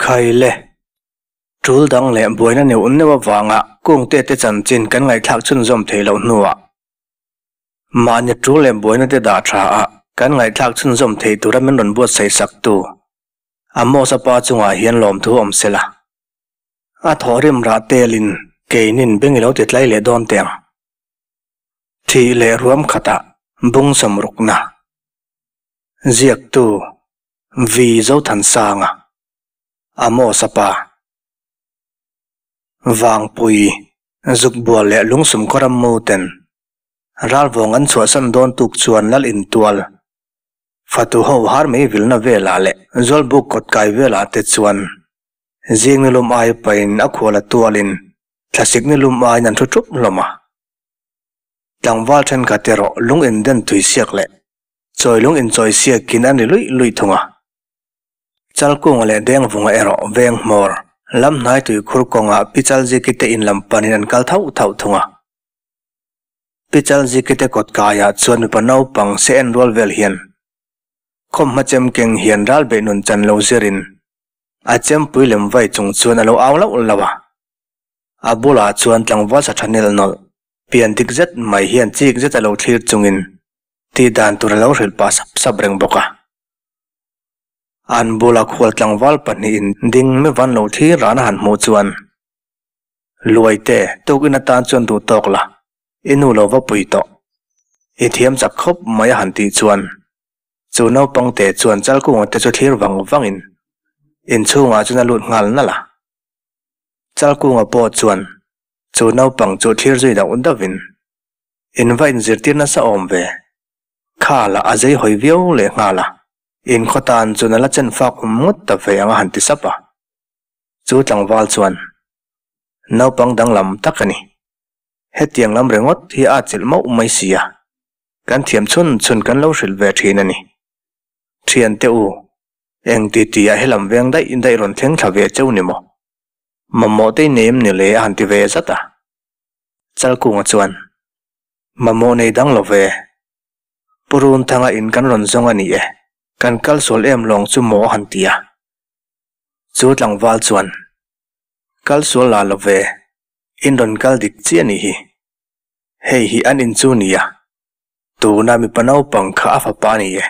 Khaile, tul dang leh buaina neuh neuh avanga kungte te chanchin kan ngaihthlak chhunzawm thei loh hnuah mahni tul leh buaina te dah tha a kan ngaihthlak chhunzawm thei tura min rawn buatsaih saktu Amos-a pa chungah hian lawmthu awm sela. A thawhrim rah telin keinin beng i lo ti tlai leh dawn teh ang. Thih leh ruam khatah bung sawmrukna ziaktu Vi Zothansanga, Amos-a pa, Vangpui, Zukbual leh Lungsum khaw rammu ten ralvawng an chhuahsan dawn tuk chuan lal intual fatu ho har mai vilna velah leh Zawlbuk kawtkai velah te chuan zing ni lum ai pahin a khual a tualin thlasik ni lum aiin an thu thup hlawm a. Tlangval thenkhat erawh lung inden tui siak leh Chawilung inchawi siakin an ri luih luih thung a. Chalkunga leh Dengvunga erawh veng hmawr lam hnai tuikhur kawngah Pi Chalziki te in lam panin an kal thauh thauh thung a. Pi Chalziki te kawt kaiah chuan mipa naupang se en rual vel hian khawmhma chem keng hian ral beih nun chan lo zirin a chempui lem vai chung chuan a lo au lauh lauh a. A bulah chuan tlangval sa tha nelh nawlh pian dik zet mai hian chik zet a lo thlir chungin tih dan tur a lo hrilh pah sap sap reng bawk a. An bula khual tlangval pahnihin ding mi van lo thlir ran a han hmuh chuan, Luaite, tukin atan chuan duh tawk la, i nu lo va pui tawh. I thiam chak khawp mai a han tih chuan, chu naupang te chuan Chalkunga te chu thlir vang vangin inchhungah chuan a lut nghal nalh a. Chalkunga pawh chuan chu naupang chu thlir zui dauh dauhin, In va inzirtir nasa awm ve. Kha lah a zei hawi viau leh nghal a, in khaw tan chuan a la chen fak awm ngawt ta ve ang a han ti sap a. Chu tlangval chuan, Naupang danglam tak a ni. Hetiang lam ringawt hi a atchilh mauh mai si a, kan thiam chhun chhun kan lo hrilh ve thin a ni. Thiante u, eng ti ti ah helam veng daih daih rawn thleng thla ve cheu ni maw? Mamawh te i nei em ni le a han ti ve zat a. Chalkunga chuan, Mamawh nei dang lo ve. Pu Runthanga in kan rawn zawng a ni e, kan kal sual em lawng chu maw a han ti a. Chu tlangval chuan, Kal sual la lo ve, in rawn kal dik chiah a nih hi. Hei hi an in chu nia, tuna mipa naupang kha a fapa a ni e.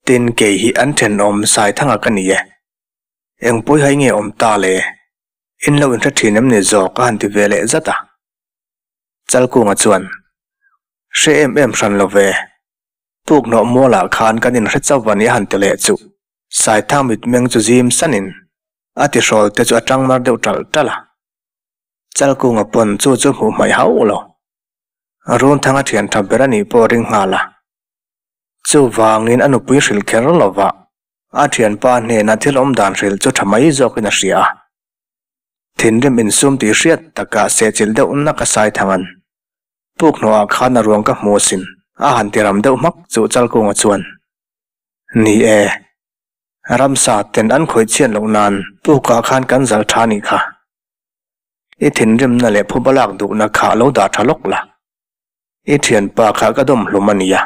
Tin kei hi an thenawm Saithanga ka ni e. Eng pawihai nge awm ta le? In lo inhre thin em ni zawk a han ti ve leh zat a. Chalkunga chuan, Hre em em hran lo ve. Puk hnawh mualah khan kan inhre chauh a ni a han ti leh chuh. Saithang mitmeng chu zim sanin a tihrawl te chu a tang mar deuh ṭalh ṭalh a. Chalkunga pawn chu chu hmuh hmaih hauh lo. Runthanga thian tha ber a nih pawh a ring nghal a. Chuvangin a nupui hrilh kher lovah A thianpa hnena thil awm dan hrilh chu tha mai zawkin a hria a. Thinrim insum tih hriat takah sehchilh deuh nak a sai thang an. Puk hnawhah khan a ruang ka hmu asin, a han ti ram deuh hmak chu Chalkunga chuan. Ni e, ramsa ten an khawih chhiat loh nan pukah khan kan zal tha nih kha. I thinrimna leh phuba lak duhna kha lo dah tha lawk la. I thianpa kha ka dawm hlum a nia.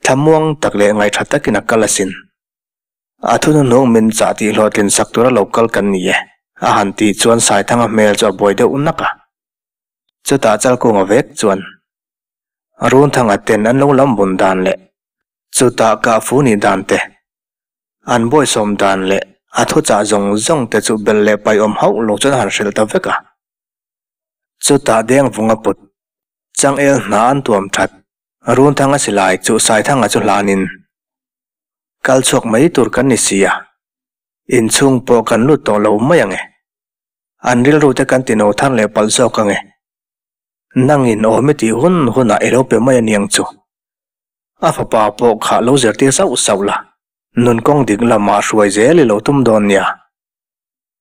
Thlamuang tak leh ngaihṭha takin a kal asin. A thuhnuhnung min chah tih hlawhtlin sak tura lo kal kan ni e, a han tih chuan Saithanga hmel chu a buai deuh nak a. Chutah Chalkunga vek chuan Runthanga ten an lo lam bun dan leh chutah kahfu nih dan te, an bawisawm dan leh a thuchah zawng zawng te chu belh leh paihawm hauh lo chuan a han hrilh ta vek a. Chutah Dengvunga put changel hna an tuam that Runthanga silai chu Saithanga chu hlanin kal chhuak mai tur kan ni si a, inchhung pawh kan lut tawh lo mai ang e. An rilru te kan tino thar leh palh zawk ang e. Nangin awm i tih hun hunah i lo pe mai a niang chu. A fapa pawh kha lo zirtir sauh sauh la, nun kawng dik lamah hruai zel i lo tum dawn nia.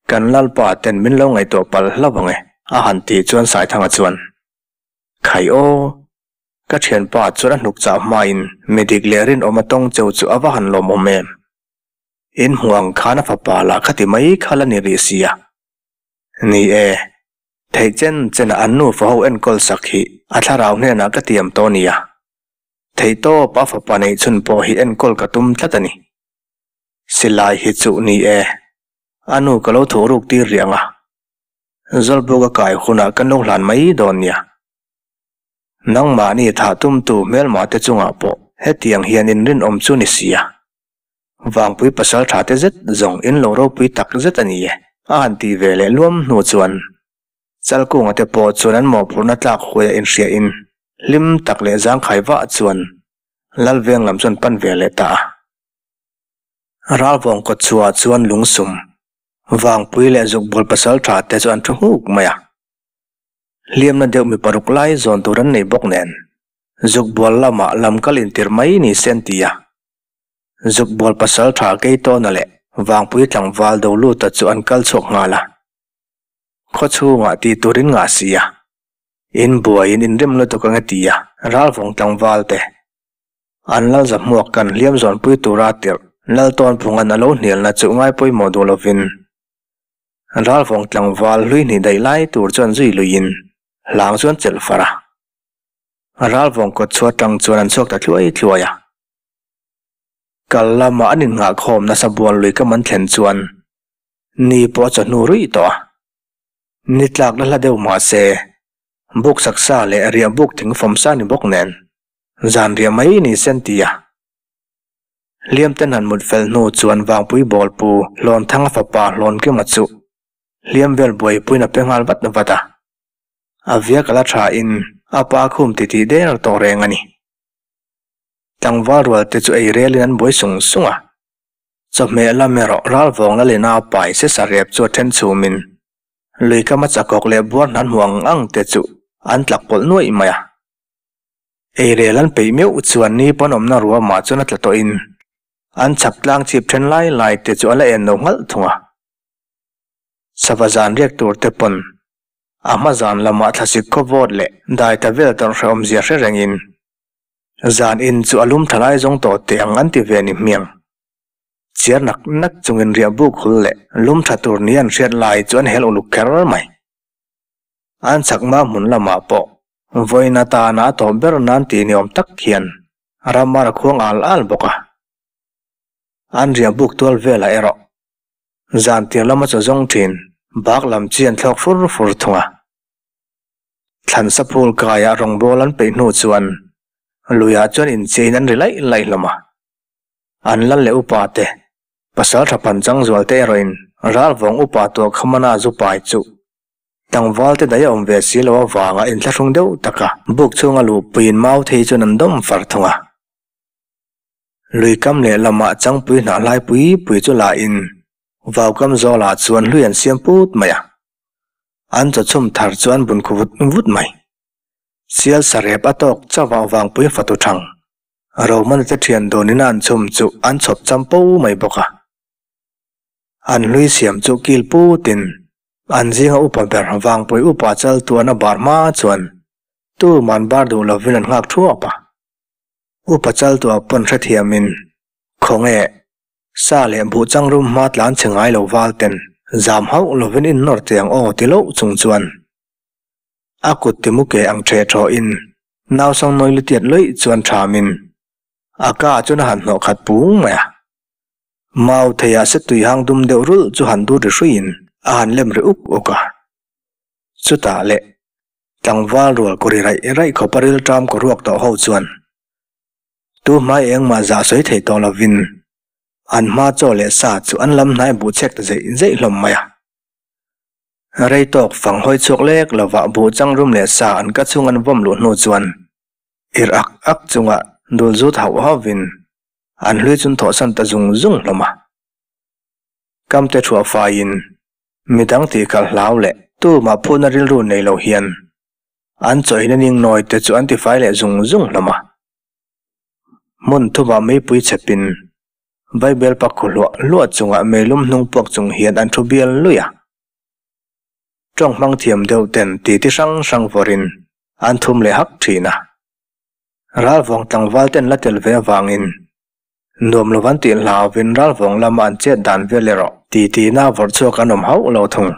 Kan Lalpa ten min lo ngaihtuah palh hlauh ang e, a han tih chuan Saithanga chuan, Khai aw! Ka thianpa chuan a hnuk chah hmain mi dik leh rinawm a tawng cheu chu a va han lawmawm em. In hmuh ang khan a fapa lah khati mai kha la ni rih sia. Ni e, theih chen chenah an nufa ho enkawl sak hi a thlarau hnenah ka tiam tawh nia. Theih tawp a fapa neih chhun pawh hi enkawl ka tum tlat a ni. Silai hi chu ni e. A nu ka lo thuh ruk tir rih ang a, Zawlbuk a kai hunah kan lo hlan mai dawn nia. Nangmahni thah tumtu hmelmah te chungah pawh hetiang hian inrinawm chu ni sia. Vangpui pasal tha te zet zawng in lo ropui tak zet a ni e, a han tih ve leh luam hnu chuan Chalkunga te pawh chuan an mawhphurhna tlak huaia inhria in hlim tak leh zangkhai vah chuan Lalveng lam chuan pan ve leh ta a. Ralvawng kawt chhuah chuan lungsum Vangpui leh zukbawl pasal tha te chu an thu nghuk mai a. Hliamna deuh mi paruk lai zawn tur an nei bawk nen zukbawl lamah lam kal intir mai ni se an ti a. Zukbawl pasal tha Keitawna leh Vangpui tlangval Doluta chu an kal chhuak nghal a. Khaw chhungah tih turin ngah si a. In buaiin inrem lutuk ang e ti a, Ralvawng tlangval te An lal zahmuak kan hliam zawnpui tura tirh lal tawn phungan a lo hnialna chu ngai pawimawh duh lovin Ralvawng tlangval hlui hnih daih lai tur chuan zui luiin hlang chuan chelh far a. Ralvawng kawt chhuat tang chuan an chhuak ta thluai thluai a. Kal lama an innghahkhawm nasa bual lui kam an thlen chuan ni pawh a chawhnu ruih tawh a. Ni tlak la hla deuh mah se buk saksa leh riah buk thing fawm sa ni bawk nen Zan riah mai ni sen ti a. Hliam ten han mut fel hnu chuan Vangpui bawl pu Hlawnthanga fapa Hlawnkima chu hliam vel buaipuiin a pe nghal vat vat a. A viak a la tha in a pa khum titih der tawh reng a ni. Tlangval rual te chu ei relin an buai sung sung a. Chawhmeh lam erawh Ralvawng Lalina pai sesa rep chu a then chhumin luikama chakawk leh buar hnan hmu ang ang te chu an tlak pawlh nuaih mai a. Eirel an peih meuh chuan ni pawn awmna ruamah chuan a tla tawhin an chhak tlang chhip then lai lai te chu a la en lo nghalh thung a. Sava zan riak tur te pawn a hma zan lamah thlasik khaw vawt leh dai ta vel tawrh hrehawmzia hre rengin zan in chu a lum tha lai zawng tawh teh ang an ti ve ni hmiang. Chiar nak nak chungin riah buk hul leh lum tha tur ni an hriat lai chu an hel uluk kher mai. An chakma hmun lamah pawh vawiin atana a tawp ber nan tih ni awm tak hian ramar a khuang al al bawk a. An riah buk tual velah erawh zan tir lama chaw zawng thin bak lam chi an thlawk fur fur thung a. Thlan saphul kaiah rawngbâwl an peih hnu chuan luiah chuan incheiin an ri laih laih hlawm a. An lal leh upa te pasal tha phan chang zual te erawhin ralvawng upa tuah khamana zu pai chu Tlangval te daih a awm ve si lo avanga inthlahrung deuh taka buk chhunga luhpuiin mau thei chuan an dawm far thung a. Lui kam leh lamah changpui hnah hlai pui pui chu la in vau kam zawlah chuan hlui an siam put mai a. An chaw chhum thar chu an bun khu vut vut mai. Sial sarep a tawk chauh a vangpui fatu thang Romana te thian dawnin a an chhum chu an chhawp cham po mai bawk a. An hlui siam chu kil putin An zinga upa ber Vangpui upa chal tuan a bar hma chuan tuman bar duh lovin an nghak thuap a. Upa chal tuah pawn hrethiamin, Khawnge, sa leh buh changrum hma tlan chhe ngai lo val ten zam hauh lovin in nawr tiang aw ti loh chung chuan a kut ti mu ke ang ṭheh ṭhawhin nausang nawi lutiat lawih chuan ṭhamin a ka chuan a han hnawh khat pung mai a. Mau theiah se tui hang dum deuh rulh chu han dur ri hruiin a han lem ri uk uk a. Chutah leh tlangval rual kawri raih raih khawpa rilṭam kaw ruak tawh ho chuan tu hmai engmah zah sawi thei tawh lovin an hma chaw leh sa chu an lam hnai buh chek ta zeih zeih hlawm mai a. Rei tawk fang hawi chhuak lek lovah buh changrum leh sa an ka chhung an vawm luh hnu chuan ir ak ak chunga dul zut hauh hauhvin An hlui chun thawhsan ta zung zung hlawm a. Kamte thuah faiin midang tih kal hlau leh tumah phutna rilru nei lo hian an chawihna ning nawi te chu an tifai leh zung zung hlawm a. Hmun thumah meipui chhepin Vaibel pakhu hluah hluah chungah meilum hnung puak chung hian an thu bial lui a. Tawng hmang thiam deuh ten titi hrang hrang vawrin an thum leh hak thin a. Ralvawng tlangval ten la tel ve avangin nuam lo an tih hlauvin ralvawng lama an chet dan vel erawh titi-na vawrh chhuak an awm hauh lo thung.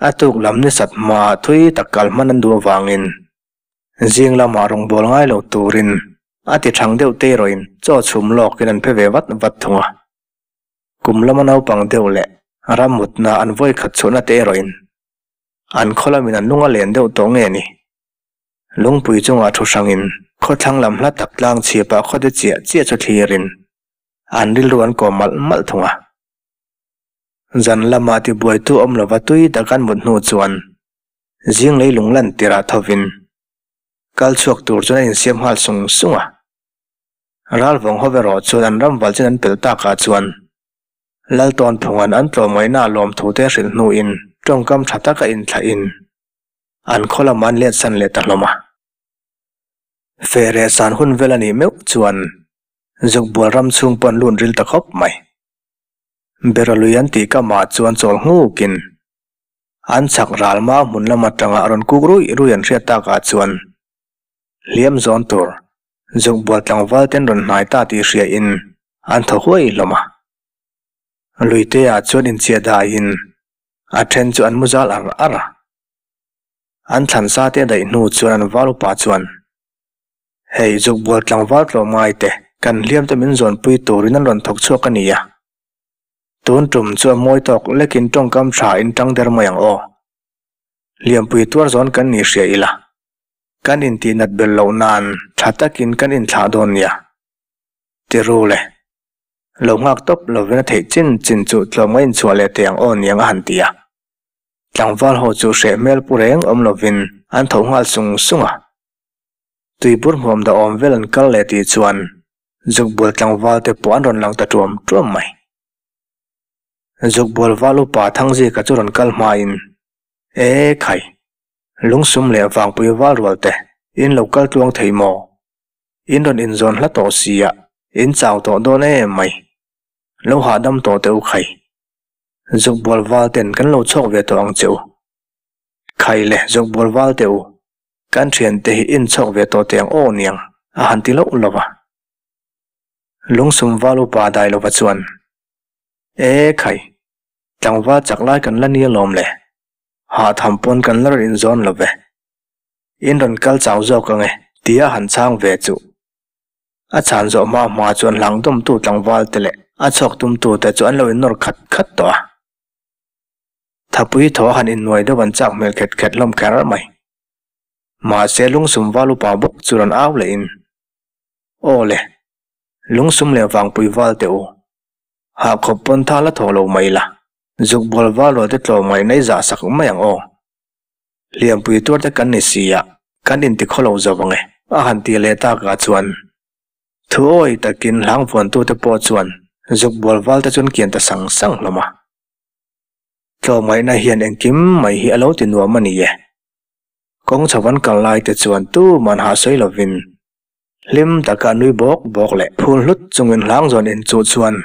A tuk lam ni sat hmaah thui tak kal hman an duh avangin zing lamah rawngbâwl ngai lo turin a ti thang deuh te erawhin chaw chhum lawkin an phe ve vat vat thung a. Kum lama naupang deuh leh. Rammutna an vawi khat chhuahna te erawhin an khaw lamin an lung a len deuh tawh nge ni? Lungpui chungah thu hrangin khawthlang lam hla tak tlang chhipah khawte chiah chiah chu thlirin an rilru an kawm malh malh thung a. Zan lamah tibuaitu awm lova tui tak an mut hnu chuan zing leilung lan tirah thovin kal chhuak tur chuan a insiam nghal sung sung a. Ralvawng ho erawh chuan an ramval chin an pelh takah chuan Laltawnphunga'n an tlawmngaihna a lawmthu te hrilh hnuin tawngkam tha taka inthlahin an khaw lamah an letsan leh ta hlawm a. Fehreh san hun vel a nih meuh chuan Zukbual ram chhung pawh an lut ril ta khawp mai. Beralui an tih kamah chuan chawl nghukin an chhak ral mau hmun lam atanga rawn kuk ruih ruih an hriat takah chuan hliam zawn tur Zukbual tlangval ten rawn hnai ta tih hriain an thaw huai hlawm a. Luitea chuan inchhiah daiin a then chu an mu zal ar ar a. An thlan sa te daih hnu chuan an val upa chuan, Hei Zukbual tlangval tlawmngai te kan hliam te min zawnpui turin an rawn thawk chhuak a ni a. Tun tum chu a mawi tawk lekin tawngkam tha in tang der mai ang aw. Hliampui tuar zawn kan ni hria ila. Kan intih nat bel loh nan tha takin kan inthlah dawn nia. Ti ru le. Lo nghak tawp lovin a theih chin chin chu tlawmnga inchhuah leh teh ang aw niang a han ti a. Tlangval ho chu hreh hmel pu reng awm lovin an tho nghal sung sung a. Tuibur hmuam dah awm vel an kal leh tih chuan Zukbual tlangval te pawh an rawn lang ta tuam tuam mai. Zukbual val upa Thangzika chu rawn kal hmain, E khai! Lungsum leh vangpui val rual te in lo kal tluang thei maw? In rawn inzawn hla tawh sia, in chau tawh dawn em mai. Lo hahdam tawh teh u khai. Zukbual val ten kan lo chhawk ve tawh ang che u. Khai le zukbual val teh u, kan thian te hi in chhawk ve tawh teh ang aw niang a han ti loh lo va. Lungsum val upa dai lova chuan, E khai, tlangval chak lai kan la nia lawm le. Hahtham pawn kan la rawn inzawn lo ve. In rawn kal chau zawk ang e, tia han chhang ve chu. A chhan zawh hma hma chuan hlangdawmtu tlangval te leh a chhawk tumtu te chu an lo innawr khat khat tawh a. Thapui thaw a han innuai deuh an chak hmel khet khet hlawm kher mai. Mahse lungsum val upa bawk chu rawn au leh in, Aw le, lungsum leh vangpui val teh u. Hahkhawp pawn tha la thaw lo mai la. Zuk bual val rual te tlawm ngaih nei zah sak mai ang aw. Hliampui tuar te kan ni si a, kan inti khaw lo zo ang e. A han ti leh tak ah chuan thu awi takin hlang vuantu te pawh chuan zuk bual val te chuan kian ta sang sang hlawm a. Tlawm ngaihna hian engkim mai hi a lo ti nuam a ni e. Kawng chho an kal lai te chuan tuman hah sawi lovin hlim taka nui bawk bawk leh phul hlut chungin hlang zawn inchuh chuan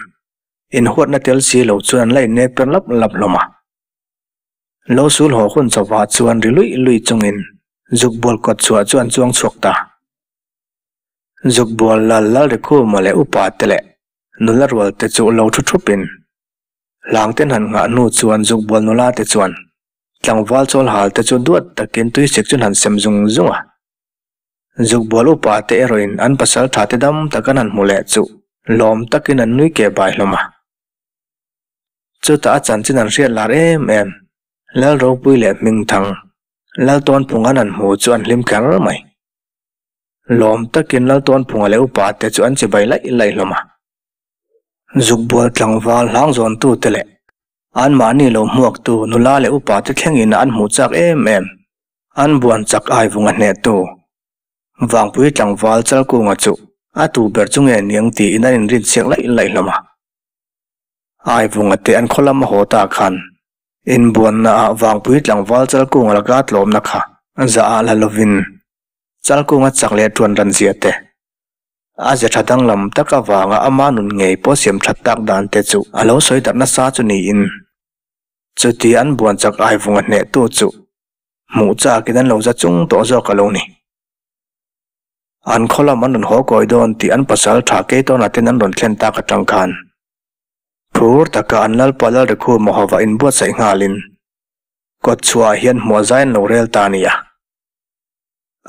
Inhuatna tel si lo chuan an la innek per lap lap hlawm a. Lo sul haw hun chawhah chuan ri luih luih chungin Zukbual kawt chhuah chu an chuang chhuak ta. Zukbual lal lal Rikhuma leh upa te leh nula rual te chu lo thu thupin hlangten han nghah hnu chuan Zukbual nula te chuan tlangval chawl hal te chu duat takin tuisik chu an han sem zung zung a. Zukbual upa te erawhin an pasal tha te dam tak an han hmu leh chu lawm takin an nui keh bai hlawm a. Chutah a chanchin an hriat lar em em, Lal Ropui leh Hmingthang, Lal Tawnphunga an han hmu chu an hlim kher mai. Lawm takin Lal Tawnphunga leh upa te chu an chibai laih laih hlawm a. Zukbual tlangval hlang zawntu te leh anmahni lo hmuaktu nula leh upa te thlengin an hmuh chak em em. An buan chak ai vung a hnehtu. Vangpui tlangval Chalkunga chu a tu ber chu nge niang tiin an inrin chhiak laih laih hlawm a. Ai vunga te an khaw lam a haw ta khan inbuanna ah Vangpui tlangval Chalkunga laka tlawmna kha za ah la lovin Chalkunga chak leh tuan ran zia te, a ze tha danglam tak avanga ama nun ngei pawh siam that tak dan te chu a lo sawi darh nasa chu niin chuti an buan chak ai vunga hnehtu chu Hmuh chakin an lo za chung tawh zawk a lo ni. An khaw lam an rawn haw kawi dawn tih an pasal tha Keitawna ten an rawn thlen tak atang khan phur taka an Lalpa Lalrikhuma hova inbuatsaih nghalin kawtchhuah ah hian hmuah zai an lo rel ta a ni a.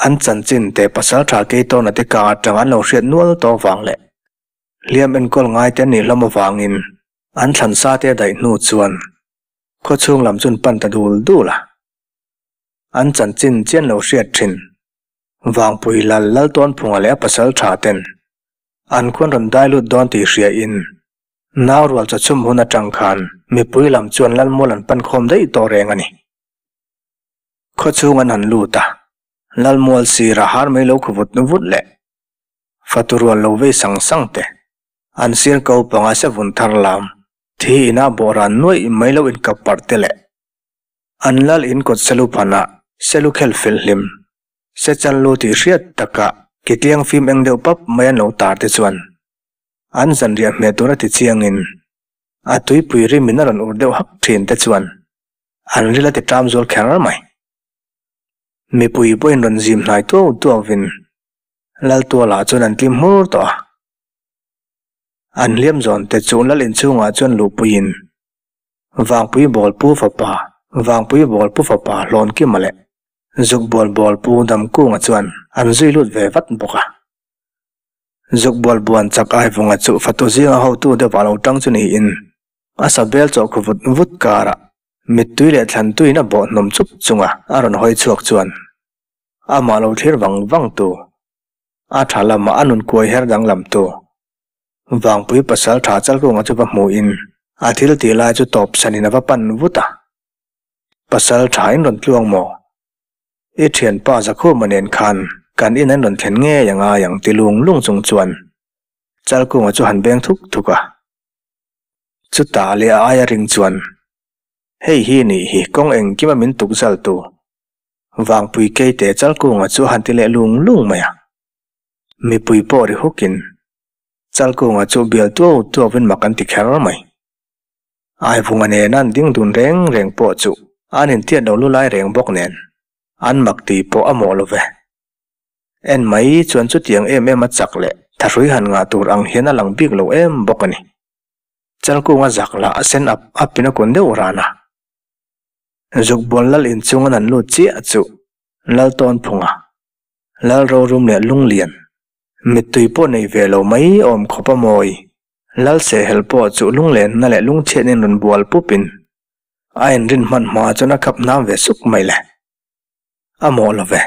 An chanchin te pasal tha Keitawna te kang atang an lo hriat nual tawh vang leh hliam enkawl ngai te an nih hlawm avangin an thlan sa te a daih hnu chuan. Khawchhung lam chu an pan ta dul dul a. An chanchin chian lo hriat thin. Vangpui lal Laltawnphunga leh a pasal tha ten an khuan rawn dai lut dawn tih hria in nau rual chawchhum hun atang khan mipui lam chuan Lalmual an pan khawm daih tawh reng a ni. Khawchhung an han lut a, Lalmual sirah har mai lo khu vut vut leh fatu rual lo vei sang sang te an sir ko panga se vun thar lam thi ina bawhran nuaih mai lo inkap parh te leh an lal in kawt selu phanah selu khel fel hlim se chan lu tih hriat takah kitliang fim eng deuh pap mai an lo tar te chuan an zanriah hmeh tur a ti chiangin a tuipui rimin a rawn ur deuh hak thin te chuan an ril a ti ṭam zual kher mai. Mipui pawhin rawn zim hnai tuau tuauvin Laltualah chuan an tlim hmur tawh a. An hliam zawn te chu Lal inchhungah chuan luhpuiin Vangpui bawl pu fapa Vangpui bawl pu fapa Hlawnkima leh Zukbual bawl pu Damkunga chuan an zui lut ve vat bawk a. Zukbual buan chak Aivunga chu fatu zinga hotu deuhah lo tang chu niin a sabel chawhkhu vut vut karah Mittui leh thlantuiin a bawh hnawm chup chunga a rawn hawi chhuak chuan amah lo thlir vang vang tu, a tha lamah a nun kuai her danglam tu Vangpui pasal tha Chalkunga chu va hmuhin a thil tih lai chu tawp sanin a va pan vut a. Pasal tha in rawn tluang maw? I thianpa Zakhuma nen khan kan in an rawn thlen ngei a ngai ang ti lung lung chung chuan Chalkunga chu han beng thuk thuk a. Chutah leh a aia ring chuan, Hei hi nih hi kawng engkima min tuk zal tu. Vangpui keite Chalkunga chu a han ti leh lung lung mai a. Mipui pawh ri hukin Chalkunga chu bial tuau tuauin mak an ti kher mai. Aivunga nena an ding dun reng reng pawh chu an intiat lo lu lai reng bawk nen an mak ti pawh a mawh lo ve. En mai chuan chutiang em em a chak leh thahrui han ngah tur ang hian a lang bik lo em bawk a ni. Chalkunga zak lah a sen ap ap in a kun deuh ran a. Zukbual lal inchung an han lut chiah chu Laltawnphunga, Lalrorum leh Lunglian, mittui pawh nei ve lo mai awm khawp a mawi. Lal sehhel pawh chu lunglenna leh lungchhiatna in rawn bual pup in a inrin hman hma chuan a khap hnam ve suk mai le. A mawh lo ve.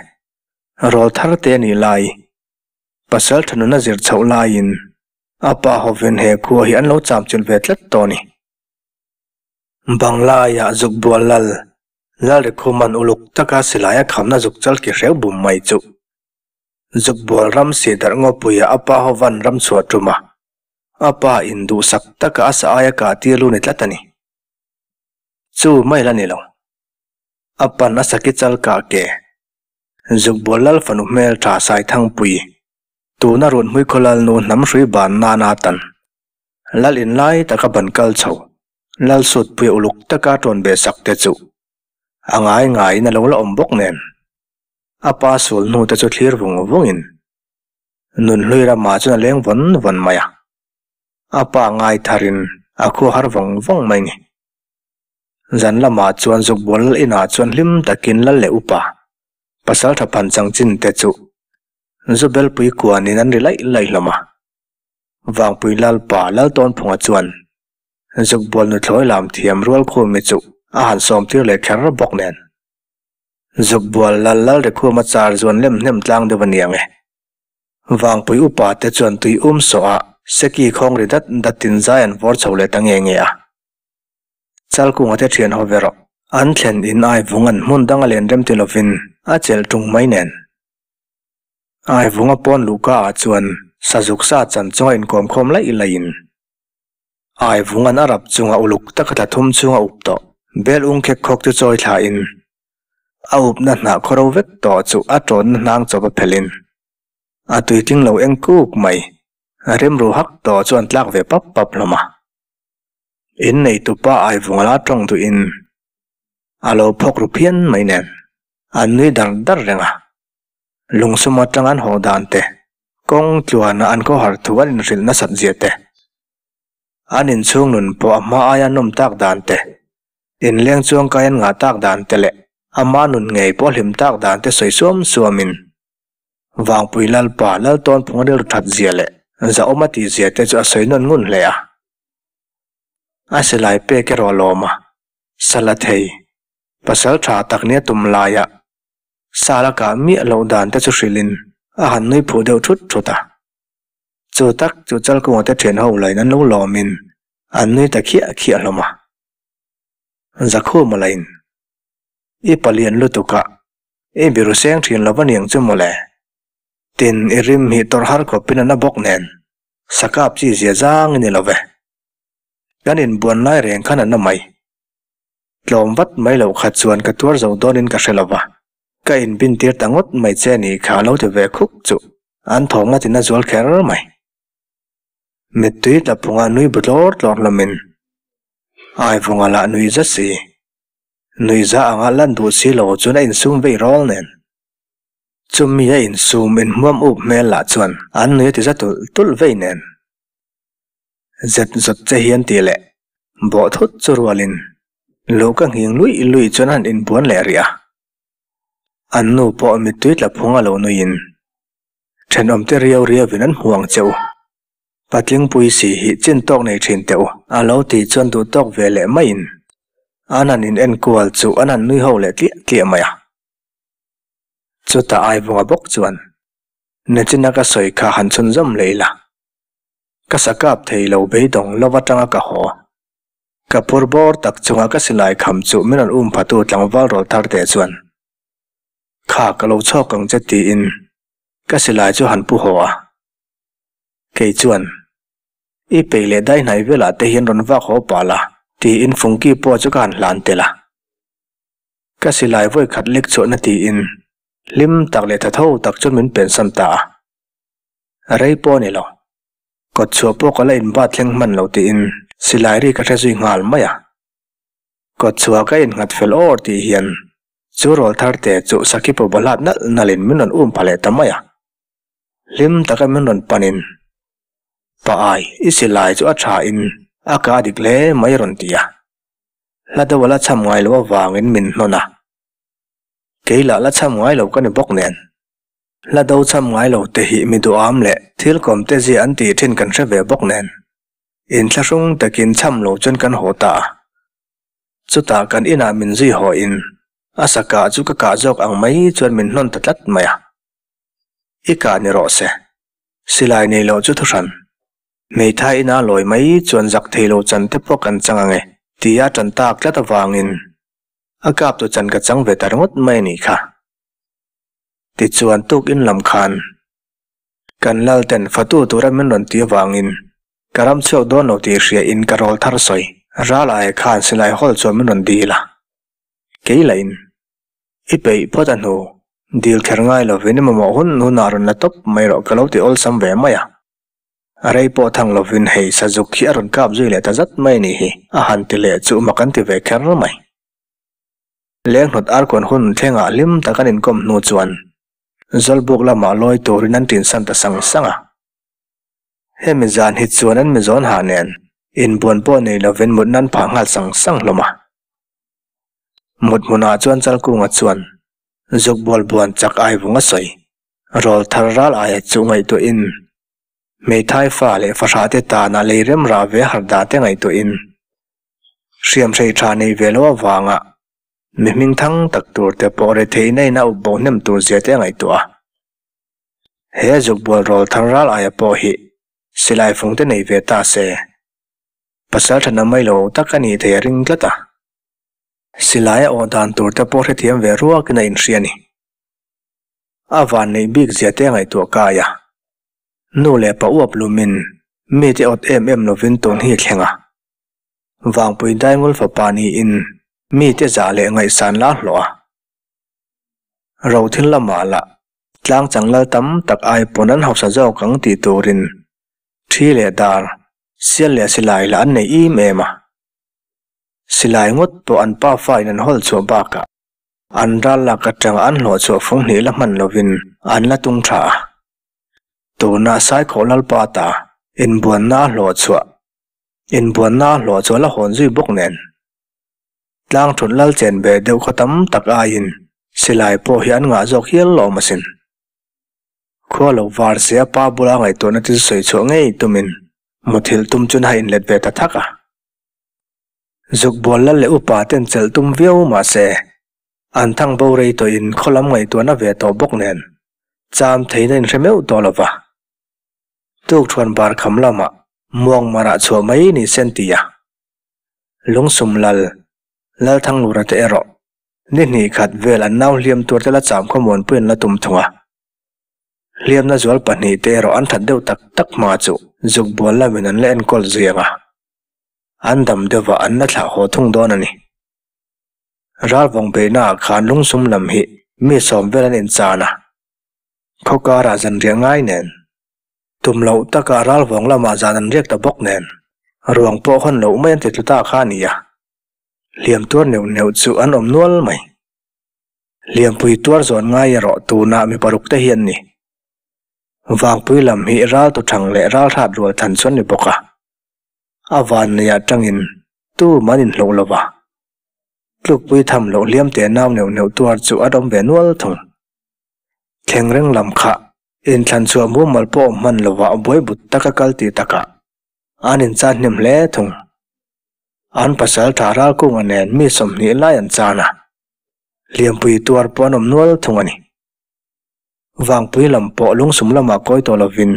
Rawl thar te a nih lai, pasal tha nuna zir chhoh laiin a pa hovin he khua hi an lo cham chilh ve tlat tawh a ni. Banglaiah zuk bual lal, Lalrikhuman uluk taka silai a khamna zuk chal ki hreu bum mai chu. Zuk bual ram sihdarh ngawpuia a pa hovan ram chhuah tum a, a pa in duhsak taka a sa aia kah tir lu ni tlat a ni. Chu mai la ni lo. A pan a saki chal kah ke. Zukbual lal fanu hmel tha Saithangpui, tuna Runhmui khaw lal nu hnam hrui ban nana tan. Lal in lai taka ban kal chho, lal sutpui uluk taka tawn ve sak te chu a ngai ngaiin a lo la awm bawk nen. A pa sul hnu te chu thlir vung vungin Nunhlui ramah chuan a leng vawn vawn mai a. A pa ngai tharin a khua har vawng vawng mai ni. Zan lamah chuan Zukbual lal inah chuan hlim takin lal leh upa pasal tha phan changchin te chu Zubelpui kuanin an ri laih laih hlawm a. Vangpui Lalpa Laltawnphunga chuan Zukbual nuthlawi lam thiam Rualkhumi chu a han sawmtir leh kher bawk nen. Zukbual lal Lalrikhuma char zuan lem hnem tlang deuh a niang e. Vangpui upa te chuan tui um sawh a seki khawng ri dat datin zai an vawr chho leh ta nge nge a. Chalkunga te thian ho ve rawh. An thlen in Aivung an hmun dang a len rem ti lovin a chelh tung mai nen. Aivunga pawn luhka ah chuan sazuk sa chan chunga inkawm khawm laih laihin Aivung an a rap chunga uluk taka thla thum chunga up tawh bel ung khek khawk chu chawi thla in a upna hnah khaw ro vek tawh chu a tawnna hnang chawp a phelhin a tuitling lo eng kuk mai remru hak tawh chu an tlak ve pap pap hlawm a. In neitupa Aivunga la tawng duhin a lo phawk ru phian mai nen an nui dar dar reng a. Lungsum atang an haw dan te, kawng tluana an khawhar thu an inhrilh nasat zia te, an inchhung nun pawh a hma aia nawm tak dan te, inleng chuangkai an ngah tak dan te leh ama nun ngei pawh hlim tak dan te sawi suam suamin Vangpui Lalpa Laltawnphunga rilru that zia leh zahawm a tih zia te chu a sawi nawn ngun hle a. A silai pek erawh a lawm a. Sala thei, pasal tha tak nia tum laia Sala kah miah loh dan te chu hrilhin a han nui phuh deuh thut thut a. Chu tak chu Chalkunga te thian ho lain an lo lawmin an nui ta khiah khiah hlawm a. Zakhuma lain, I palian lutuk a, i biru seng thin lo va niang chu mawle. Tin, i rim hi tawrh har khawpin a na bawk nen, sakap chi zia zang i ni lo ve. Kan inbuan lai reng khan a na mai. Tlawm vat mai loh kha chuan ka tuar zo dawnin ka hre lo va, ka inbintir ta ngawt mai che ni kha a lo ti ve khuk chu an thawm a tina zual kher mai. Mittui tla phunga nui bu tlawr tlawr hlawmin Aivunga lah nui za si, nui za anga lan duh si lo chuan a insum vei rawl nen. Chumi a insum inhmuam up hmel lah chuan an nui a ti za tulh tulh vei nen. Zet zawt che hian tih leh bawh thut chu rualin luh ka nghing luih luih chuan an inbuan leh rih a. An nu pawh mittui tla phung a lo nuiin thenawmte riau riauin an hmu ang che u. Patlingpui si hi chin tawk nei thin teh u a lo tih chuan duh tawk ve leh maiin an han in enkual chu an han nui ho leh tliah tliah mai a. Chutah Aivunga bawk chuan Nachina ka sawi kha han chhunzawm leh ila. Ka sa kap thei lo beidawng lo atanga ka haw. Ka phur bawr tak chunga ka silai kham chu min rawn um phatu tlangval rawl thar teh chuan, Kha ka lo chhawk ang che tiin ka silai chu han pu haw a. Kei chuan, I peih leh dai hnai velah te hian rawn vak haw pah la tiin fungki pawh chu ka han hlan tel a. Ka silai vawi khat lek chhuahna tiin hlim tak leh thatho tak chuan min pensan ta a. Rei pawh a ni lo. Kawt chhuah pawh ka la inbat thleng hman lo tiin silai ri ka hre zui nghal mai a. Kawt chhuah ka innghat fel awr tih hian chu rawl thar te chu Sakhi pawh bawlhlat nalh nalhin min rawn um pha leh ta mai a. Hlim taka min rawn panin, Pa ai, i silai chu a tha in a ka dik hle mai a rawn ti a. Hla deuh a la cham ngai loh avangin min hnawn a. Kei lah la cham ngai lo ka ni bawk nen. Hla do cham ngai lo te hi mi duham leh thil kawm te zia an tih thin kan hre ve bawk nen. Inthlahrung takin cham lo chuan kan haw ta a. Chutah kan inah min zui haw in a sa kah chu ka kah zawk ang mai chuan min hnawn ta tlat mai a. I kah ni rawh se. Silai nei loh chu thuhran. Hmeithai ina lawi mai chuan zak thei lo chan te pawh kan chang ang e tia tan tak tlat avangin a kap tu chan ka chang ve ta ringawt mai a nih kha. Tichuan tukin lam khan kan Lalten fatu tura min rawn ti avangin ka ram chhuak dawn lo tih hria in ka rawl thar sawi ral aia khan silai hawl chuan min rawn dil a. Kei lah in i peih phawt a hnu dil kher ngai lovin i mamawh hun hunah rawn la tawp mai rawh ka lo ti awlsam ve mai a. A rei pawh thang lovin hei sazuk hi a rawn kap zui leh ta zat mai a nih hi a han ti leh chu mak an ti ve kher mai. Lenghnawt arkawn hun thlengah hlim tak an inkawm hnu chuan Zawlbuk lamah lawi turin an tinsan ta sang sang a. Hemi zan hi chuan an mizawn hah nen inbuan pawh nei lovin mut nan phah nghal sang sang hlawm a. Mut hmunah chuan Chalkunga chuan zuk bual buan chak ai vung a sawi. Rawl thar ral aia chu ngaihtuahin hmeithai fa leh fahrah te tana lei rem rah ve har dah te ngaihtuahin Hriamhrei tha nei ve lo avanga mi hming thang tak tur te pawh retheihna in a up bo hnem tur zia te a ngaihtuah a. He zukbual rawl thar ral aia pawh hi silai fung te nei ve ta se, pasal tha na mai lo tak a nih thei a ring tlat a. Silai a awh dan tur te pawh hrethiam ve ruakin a inhria a ni. A van neih bik zia te a ngaihtuah kai a. Nu leh pa uap lumin mite awt em em lovin tun hi a thleng a. Vangpui Daingul fapa niin mite zah leh ngaihsan la hlawh a. Rothil lamah lah tlang changlal tam tak ai pawn an hausa zawk ang tih turin thi leh dar, sial leh silai lah an nei im em a. Silai ngawt pawh an pa fain an hawl chhuah bakah an ral lak atanga an hlawh chhuah fung hnih la hman lovin an la tung tha a. Tunah Saikhawh Lalpa ta inbuanna a hlawh chhuah Inbuanna a hlawh chu a la hawn zui bawk nen. Tlang thut lal chen ve deuh khaw tam tak aiin silai pawh hi an ngah zawk hial lawm asin. Khua lo var se a pa bula ngaihtuahna te chu sawi chhuah ngei tumin muthilh tum chuan a inlet ve ta thak a. Zuk bual lal leh upa ten chelh tum viau mah se, an thang bo rei tawhin khaw lam ngaihtuahna ve tawh bawk nen cham theihna in hre meuh tawh lo va. Tuk thuan bar kham lamah muang marah chhuah mai ni sen ti a. Lungsum lal, Lalthanglura te erawh ni hnih khat vel an nau hliam tur te la cham khawmuanpui an la tum thung a. Hliamna zual pahnihte erawh an that deuh tak tak hma chu zuk bual lamin an la enkawl zui ang a, an dam deuhvah an la thlah haw thung dawn a ni. Ralvawng beihnaah khan lungsum lam hi mi sawm vel an inchan a, khaw karah zan riah ngai nen, tum loh takah ralvawng lamah zan an riak ta bawk nen, ruang pawh hawn loh mai an ti tlu ta kha a ni a, hliam tuar neuh neuh chu an awm nual mai. Lianpui tuar zawn ngai erawh tunah mi paruk te hi an ni. Vangpui lam hi ral tu thang leh ral hrat rual than chu an ni bawk a. A van nei ah tangin tu man in hloh lova. Tlukpui tham loh hliam te nau neuh neuh tuar chu an awm ve nual thung. Thleng reng lam kha inthlan chhuah mumal pawh awm hman lovah buai but taka kal tih takah an inchan hnem hle thung. An pasal tha ralkunga nen mi 20 lai an chan a. Lianpui tuar pawh an awm nual thung a ni. Vangpui lam pawh lungsum lamah kawi tawh lovin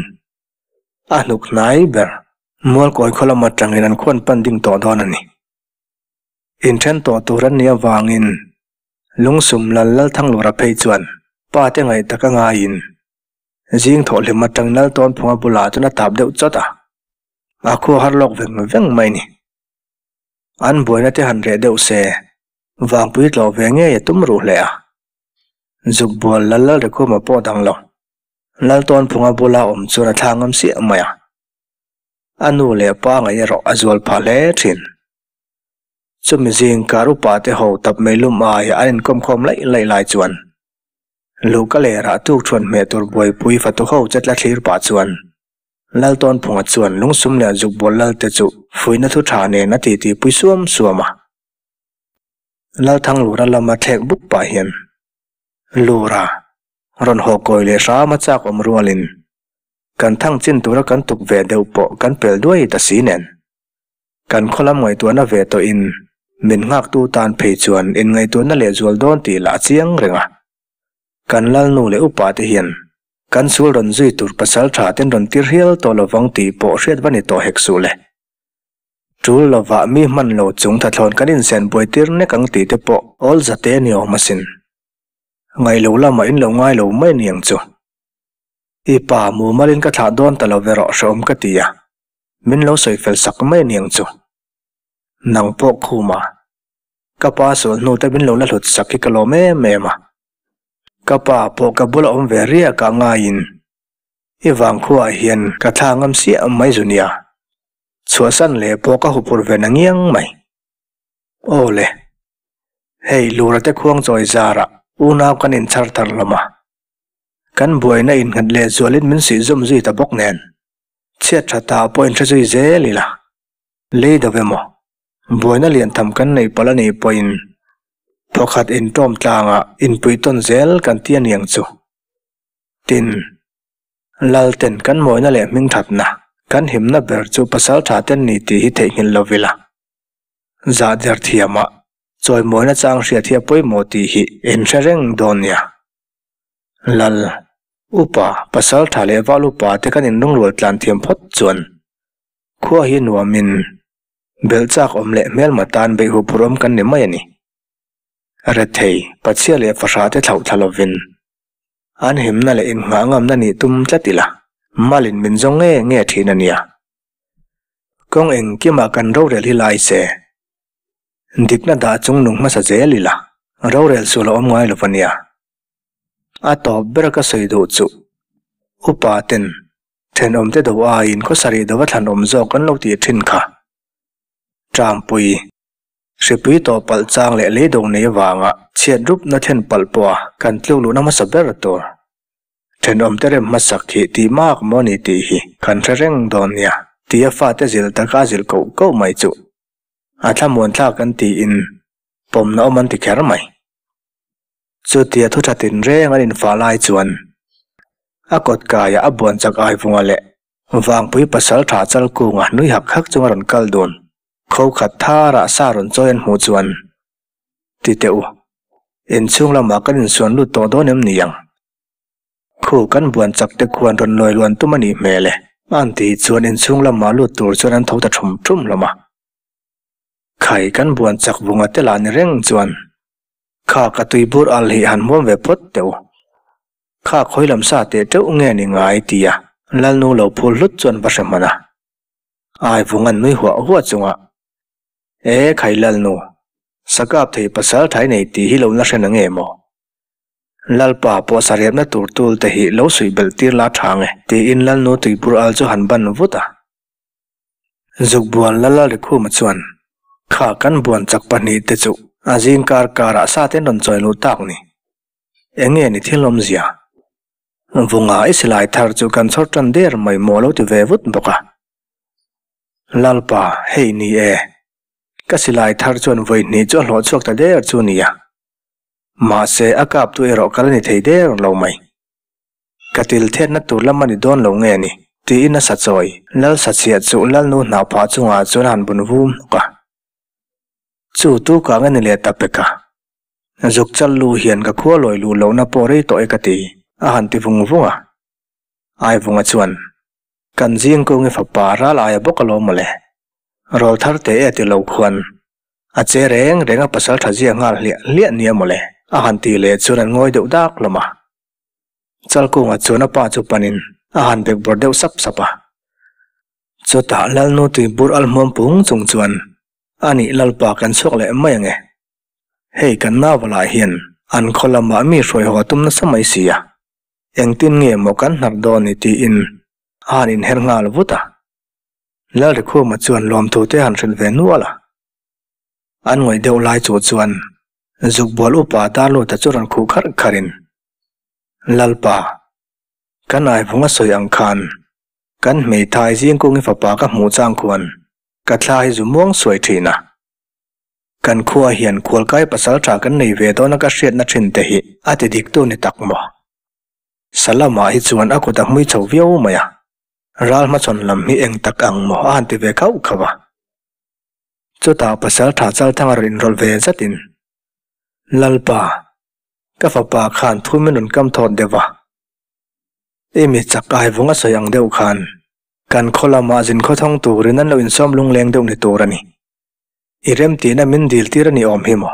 a hnuk hnai ber Mualkawi khaw lam atangin an khuan pan ding tawh dawn a ni. Inthen tawh tur an nih avangin lungsum lal Lalthanglura phei chuan pa te ngaih tak a ngaiin zing thawhhlim atang Naltawnphunga bulah chuan a tap deuh chawt a, a khua har lawk veng veng mai a ni. An buaina te han reh deuh se Vangpui tlawh ve ngei a tum ruh hle a. Zuk bual lal lal Rikhuma pawh dang lo. Laltawnphunga bula awm chuan a thla ngam siah mai a. A nu leh pa ngaih erawh a zual phah hle thin. Chumi zing kar upa te ho tap mei lum aia an inkawmkhawm laih laih lai chuan Luhka lerah tuk thuan hmeh tur buaipui fatu ho che tla thlir pah chuan Laltawnphunga chuan lungsum leh zuk bual lal te chu fuihna thu tha nen a titi pui suam suam a. Lalthanglura lama thlek buk pah hian Lura rawn haw kawi leh hram a chak awm rualin kan thang chin tura kan tuk ve deuh pawh kan pel duai ta si nen kan khaw lam ngaihtuahna ve tawhin min nghaktu tan phei chuan inngaihtuahna lehzual dawn tih lah a chiang reng a. Kan lalnu leh upa te hian kan sul rawn zui tur pasal tha ten rawn tir hial tawh lovang tih pawh hriat va ni tawh hek suh le. Tul lovah mi hman lo chung thathlawn kan insen buai tir nek ang tih te pawh awl zate a ni awm asin. Ngaih lo lamah in lo ngai lo mai aniang chu. I pa mumalin ka thlah dawn ta lo ve rawh hrehawm ka ti a, min lo sawi fel sak mai aniang chu. Nang pawh khuma ka pa sual hnu te min lo la hlut sak hi ka lawm em em a. Ka pa pawh ka bula awm ve riak ah ngaiin i vangkhuaah hian ka thla ngam siah mai zu nia. Chhuahsan leh pawh ka huphurh ve na ngiang mai. Aw le. Hei Lura te khuang chawi zarah unau kan inchhar thar hlawm a. Kan buaina innghat leh zualin min suih zawm zui ta bawk nen. Chhiat tha ta pawh inhre zui zel ila. Lei do emaw, buaina lian tham kan neih palh a nih pawhin thawkhat intawm tlangah inpuih tawn zel kan ti a niang chu. Tin. Lalten kan mawina leh hmingthatna, kan himna ber chu pasal tha ten ni tih hi theihnghilh lo ila. Zah der thiamah chawimawina chang hriat hi a pawimawh tih hi in hre reng dawn nia. Lal, upa, pasal tha leh val upa te kan inlungrual tlan thiam phawt chuan khua hi nuamin belh chak awm leh hmelma tan beih huphurh awm kan ni mai a ni. Rethei, Pachhia leh fahrah te thlauh thla lovin An himna leh inngah ngamna nih tum tlat ila, malin min zawng nge nge thin a nia. Kawng engkimah kan rorel hi lai se. Dikna dah chung nung hmasa zel ila, rorel sual a awm ngai lo va nia. A tawp ber ka sawi duh chu, upa ten thenawmte do aiin khawsarih dova thlanawm zawk an lo tih thin kha. Ṭampui. Hripui tawh palh chang leh lei do nei avanga chhiat rupna thlen palh pawha kan tluk luhna hmasa ber tur. Thenawmte rem hmasak hi tih mak maw ni tih hi kan hre reng dawn nia tia fate zilh taka a zilh koh koh mai chuh. A thlamuan thlak kan tiin pawmna awm an ti kher mai. Chutia thu tha tinreng an infah lai chuan a kawt kaiah a buan chak Aivunga leh Vangpui pasal tha chal kunga nui hak hak chunga rawn kal dun. Kho khat tharah sa rawn chawi an hmuh chuan, Ti teh u, inchhung lamah kan insuan lut tawh dawn em ni ang? Khu kan buan chak te khuan rawn lawi luan tum a nih hmel e. An tih chuan inchhung lamah lut tur chuan an tho ta thum thum hlawm a. Khai kan buan chak vunga te lah ni reng chuan, Kha ka tui bur al hi han hmuam ve phawt teh u. Kha khawi lam sa teh teuh nge ni ngai tia Lalnu lo phul hlut chuan va hre hman a. Ai vung an nui huah huah chunga, E khai Lalnu, sakap thei pasal thai nei tih hi lo la hre na nge maw? Lalpa pawh sarepna tur tul te hi lo suih belh tir la tha nge? Tiin Lalnu tuipur al chu han ban vut a. Zukbual Lala Rikhuma chuan, Kha kan buan chak pahnihte chu a zing kar karah sa ten rawn chawi luh tak ni. Eng nge ni thil awmzia? Vunga i silai thar chu kan chhawr tan der mai maw lo ti ve vut bawk a. Lalpa, hei ni e. Ka silai thar chuan vawi hnih chu a hlawh chhuak ta der chu nia. Mahse, a kaptu erawh ka la ni thei der lo mai. Ka til thetna tur lam a ni dawn lo nge ni? Tiin a sa chawi. Lal sachhiah chu Lalnu hnahphah chungah chuan a han bun vum hnawk a. Chu tu kang a ni leh ta pek a. Zuk chal lu hian ka khua lawi luh lohna pawh rei tawh e ka ti, a han ti vung vung a. Aivunga chuan, Kan zing kung i fapa ral aia bawk alawm mawle. Rawl thar teh e ti lo khuan a che reng reng a pasal tha zia nghal hliah hliah nia mawle, a han ti leh chuan an ngawi deuh dak hlawm a. Chalkunga chuan a pa chu panin a han bek bawr deuh sap sap a. Chutah Lalnu tuibur al hmuam pung chung chuan, Anih Lalpa kan chhuak leh mai ange. Hei kan nauvalah hian an khaw lamah mi hruai haw a tum nasa mai si a, engtin nge maw kan hnar dawn ni tiin a han inher nghal vut a. Lalrikhuma chuan lawmthu te han hrilh ve nual a. An ngawih deuh lai chu chuan Zukbual upa Darluta chu rawn khuh kharh kharhin, Lalpa, kan aivunga sawi ang khan kan hmeithai zingkungi fapa ka hmuh chang khuan ka thla hi zu muang suai thin a. Kan khua hian khualkai pasal tha kan nei ve dawn a ka hriatna thin te hi a ti dik tu ni tak maw? Salama hi chuan a kut a hmui chho viau mai a, ral hmachhawn lam hi eng tak ang maw a han ti ve khauh khauh a. Chutah pasal tha Chalthanga rawn inrawlh ve zatin, Lalpa, ka fapa khan thu min rawn kam thawt deuh a, i mi chak ai vung a sawi ang deuh khan kan khaw lamah zin khawthawng turin an lo insawm lungleng deuh ni tur a ni. I remtihna min dil tir a ni awm hi maw?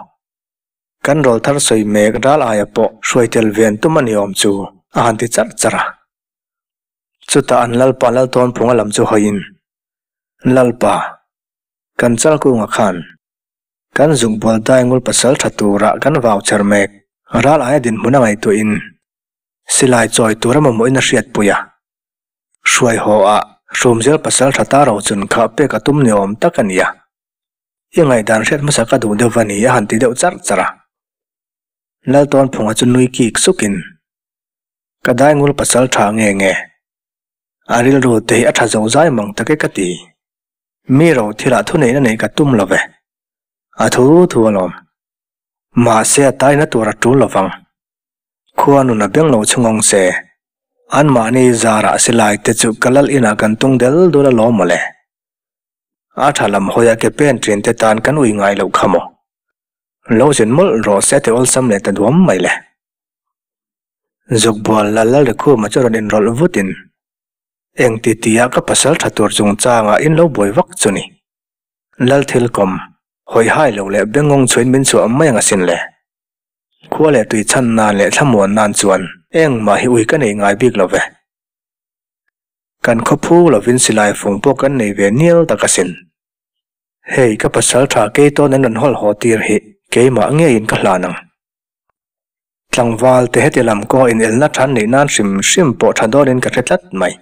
Kan rawl thar sawi mek ral aia pawh hruai tel ve an tum a ni awm chu a han ti charh charh a. Chutah an Lalpa Laltawnphunga lam chu hawiin, Lalpa, kan Chalkunga khan kan zukbual daingul pasal tha turah kan vau cher mek ral aia dinhmun a ngaihtuahin silai chawi tura mamawhin a hriatpui a. Hruai haw ah Hrumzel pasal tha ta ro chun kha pek a tum ni awm tak a ni a. I ngaihdan hriat hmasa ka duh deuh va ni a han ti deuh charh charh a. Laltawnphunga chu nui kik sukin, Ka daingul pasal tha nge nge? A rilru te hi a tha zo zai mang tak e ka ti. Mi ro thilah thuneihna neih ka tum lo ve. A thu thu alawm. Mahse a taina tur a tul lovang. Khua nun a beng lo chhungawng se. Anmahni zarah silai te chu ka lal inah kan tung del dul alawm mawle. A tha lam hawia ke pen thin te tan kan ui ngai loh kha maw. Lo zin mawlh rawh se ti awlsam leh ta duam mai le. Zukbual lal Lalrikhuma chu rawn inrawlh vutin, Eng ti tia ka pasal tha tur chungchangah in lo buai vak chu ni. Lalthilkawm, hawihai lo leh bengawng chhuin min chhuah mai ang asin le. Khua leh tui chhan nan leh thlamuan nan chuan engmah hi ui ka nei ngai bik lo ve. Kan khaw phu lovin silai fung pawh kan nei ve nial tak asin. Hei ka pasal tha kei tawn an rawn hawl haw tir hi keimah ngeiin ka hlan ang. Tlangval te heti lam kaw inelna than neih nan hrim hrim pawh tha dawnin ka hre tlat mai.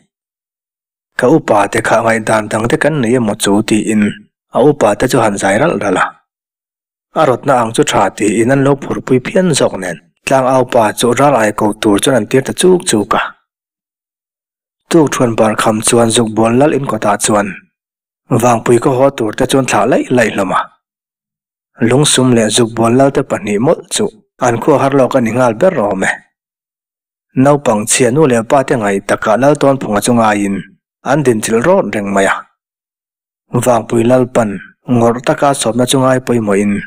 Ka upa te kha ngaihdan dang te kan nei emaw chu tiin a upa te chu han zai ralh ralh a. A rawtna ang chu tha tiin an lo phurpui phian zawk nen tlangau pa chu ral ai ko tur chuan an tir ta chuk chuk a. Tuk thuan bar kham chuan zukbual lal in kawtah chuan vangpui ka haw tur te chuan thlah laih laih hlawm a. Lungsum leh zukbual lal te pahnih mawlh chu an khua har lawk a ni nghal ber awm e. Naupang chhia nu leh pa te ngaih takah lal tawnphunga chu ngaiin an dinchilh rawt reng mai a. Vangpui Lalpan. Ngawrh taka sawmna chu ngai pawimawhin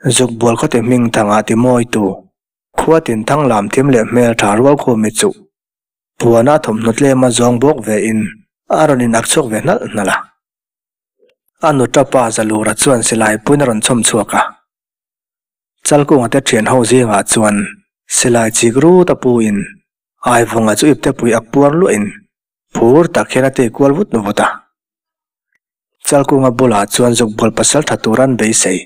zuk bual khawte hming thangah ti mawitu khua tin thang lam thim leh hmel tha rual khumi chu puana thawmhnaw tlema zawng bawk ve in a rawn in ak chhuak ve hnalh hnalh a. A nuta pa Zalura chuan silai puin a rawn chhawm chhuak a. Chalkunga te thian ho zingah chuan silai chik rut a pu in Aivunga chu ipte pui ak puar luah in phur tak hian a tei kual vut vut a. Chalkunga bulah chuan zukbual pasal tha tur an beisei.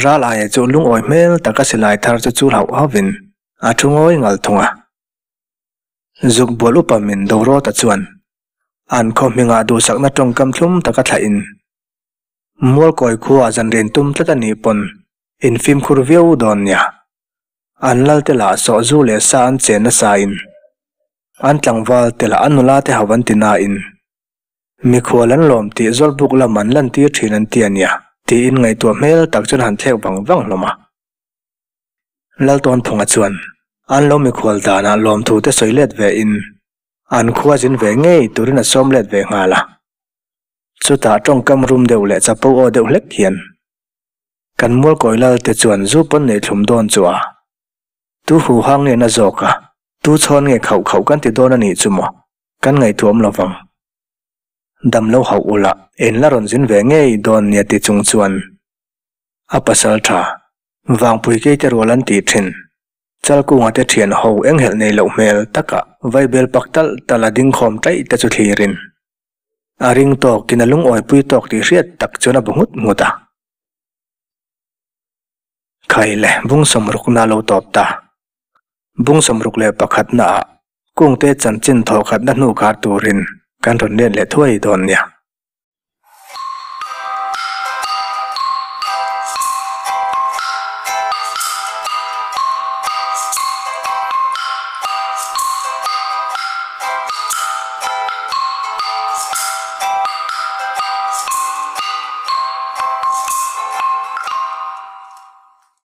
Ral aia chu lungawi hmel taka silai thar chu chul hauh hauhin a thu ngawi ngal thung a. Zukbual upa min Dorawta chuan an khaw hmingah duhsakna tawngkam thlum taka thlah in Mualkawi khuaah zanrian tum tlat a nih pawn infimkhur viau dawn nia. An lal te lah sawh zu leh sa an chen nasa in an tlangval te lah an nula te ho an ti na in mikhual an lawm tih zawlbuk lam an lan tir thin an ti a nia tiin ngaihtuah hmel tak chuan han thlek vang vang hlawm a. Laltawnphunga chuan an lo mikhual danah lawmthu te sawi let ve in an khua zin ve ngei turin a sawm let ve nghal a. Chutah tawngkam rum deuh leh chapo aw deuh hlek hian Kan mualkawi lal te chuan zu pawn nei thlum dawn chu a. Tu hu hang nge na zawk a, tu chhawn nge khauh khauh kan ti dawn a nih chu maw, kan ngaihtuam lo vang. Dam lo hauh ula, en la rawn zin ve ngei dawn nia ti chung chuan a pasal tha, Vangpui keite rual an tih thin, Chalkunga te thian ho enghelh nei loh hmel taka vaibel pak talh talh a ding khawm taih te chu thlirin a ring tawkin a lungawipui tawk tih hriat tak chuan a bu nghut nghut a. Khai le, bung sawmrukna a lo tawp ta. Bung sawmruk leh pakhatnaah Kungte chanchin thawhkhatna hnu khar turin kan rawn let leh thuai dawn nia.